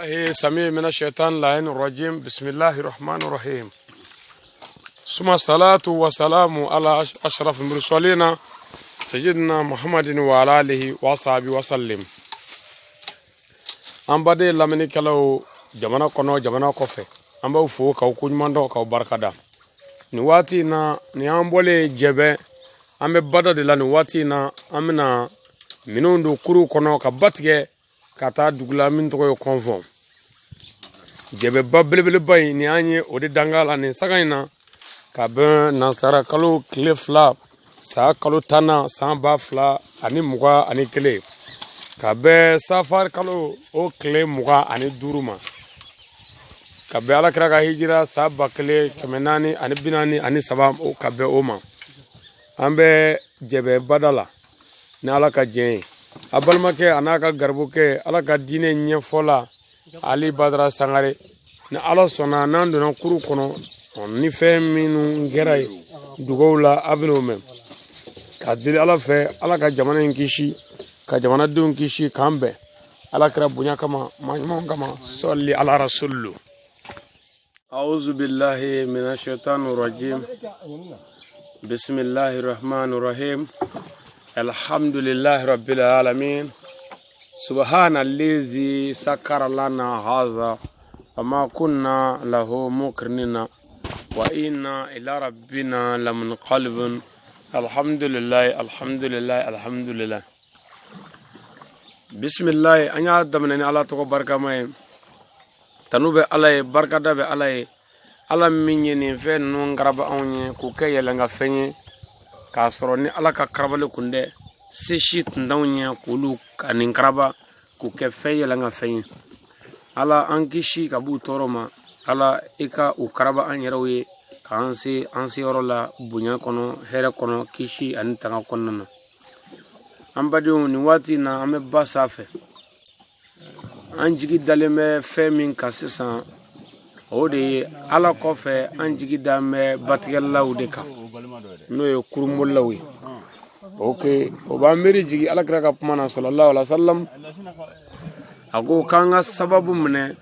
السميع من الشيطان اللعين الرجيم. بسم الله الرحمن الرحيم. ثم الصلاة والسلام على أشرف المرسلين سيدنا محمد وعلى آله وصحبه وسلم. An baden lamɛnnikɛlaw, jamana kɔnɔ, jamana kɔfɛ, an b'aw fo k'aw koɲuman dɔn, k'aw barikada. Nin waati in na, nin y'an bɔlen Jɛbɛ, an bɛ bada de la. Nin waati in na, an bɛna minɛnw don kuruw kɔnɔ ka ba tigɛ ka taa dugu la min tɔgɔ ye Kɔnfɔn. Jɛbɛba belebeleba in, nin y'an ye o de danga la nin saga in na, ka bɛn nansara kalo tile 2, san kalo 10nan, san 2021, ka bɛn safari kalo o tile 25 ma, ka bɛn Alakira ka hijira san 1443, ka bɛn o ma. An bɛ Jɛbɛ bada la ni Ala ka diɲɛ ye. A balimakɛ a n'a ka garibukɛ, Ala ka diinɛ ɲɛfɔla, Ali Badara Sangare. Ni Ala sɔnna, n'an donna kuru kɔnɔ, ni fɛn minnu kɛra yen dugaw la, a bɛn'o mɛn. Ka deli Ala fɛ, Ala ka jamana in kisi, ka jamanadenw kisi, k'an bɛn Ala kɛra bonya kama, maa ɲumanw kama. Sɔli ala rasulu. أعوذ بالله من الشيطان الرجيم. بسم الله الرحمن الرحيم. الحمد لله رب العالمين. سبحان الذي سكر لنا هذا وما كنا له مقرنين وإنا إلى ربنا لمنقلب. الحمد لله، الحمد لله، الحمد لله. بسم الله. An y'a daminɛ ni Ala tɔgɔ barikama ye. Tanu bɛ Ala ye, barikada bɛ Ala ye, Ala min ye nin fɛn ninnu karaba anw ye k'u kɛ yɛlɛnka fɛn ye, k'a sɔrɔ ni Ala ka karabali kun tɛ, se si tun t'anw ye k'olu ka nin karaba k'u kɛ fɛn yɛlɛnka fɛn ye. Ala an kisi ka b'u tɔɔrɔ ma. Ala i ka u karaba an yɛrɛw ye, k'an se an seyɔrɔ la bonya kɔnɔ, hɛrɛ kɔnɔ, kisi ani tanga kɔnɔna na. An badenw, nin waati in na, an bɛ ba sanfɛ. An jigi dalen bɛ fɛn min kan sisan, o de ye Ala kɔfɛ, an jigi dalen bɛ batigɛlaw de kan, n'o ye kurunbolilaw ye. Ok, o b'an miiri jigi Ala kira ka kuma na, sallallahu alaihi wa sallam. A ko k'an ka sababu minɛ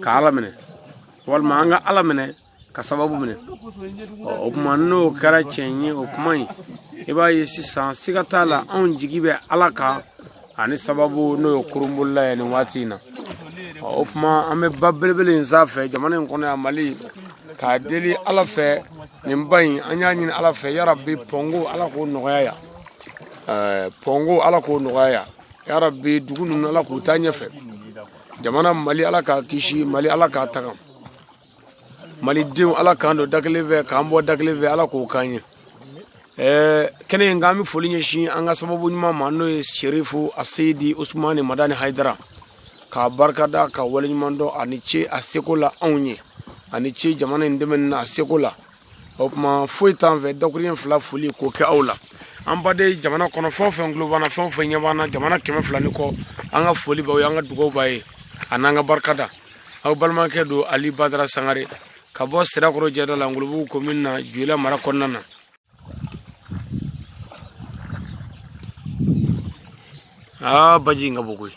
ka Ala minɛ, walima an ka Ala minɛ ka sababu minɛ. O tuma, n'o kɛra tiɲɛ ye, o kuma in, i b'a ye sisan, siga t'a la, anw jigi bɛ Ala kan ani sababu, n'o ye kurunbolila ye nin waati in na. O tuma, an bɛ ba belebele in sanfɛ jamana in kɔnɔ yan, Mali, k'a deli Ala fɛ. Nin ba in, an y'a ɲini Ala fɛ, yarabi, pɔnko, Ala k'o nɔgɔya yan. Pɔnko, Ala k'o nɔgɔya yan. Yarabi, dugu ninnu, Ala k'u taa ɲɛfɛ. Jamana Mali, Ala k'a kisi. Mali, Ala k'a taga. Malidenw, Ala k'an don da kelen fɛ, k'an bɔ da kelen fɛ. Ala k'o k'an ye. Kɛnɛ in kan, an bɛ foli ɲɛsin an ka sababu ɲuman ma, n'o ye Serifu Aseyidi Usumani Madani Hayidara, k'a barikada, ka waleɲuman dɔn. A ni ce a seko la anw ye, a ni ce jamana in dɛmɛni na a seko la. O tuma, foyi t'an fɛ, dakuruɲɛ fila foli k'o kɛ aw la. An baden jamana kɔnɔ, fɛn o fɛn tulo b'an na, fɛn o fɛn ɲɛ b'an na, jamana 200 ni kɔ, an ka foli b'aw ye, an ka dugawu b'a ye, a n'an ka barikada. Aw balimakɛ don, Ali Badara Sangare, ka bɔ Sirakɔrɔ jɛda la, Ngolobugu commune na, Joyila mara kɔnɔna na. Aa, baji in ka bon koyi.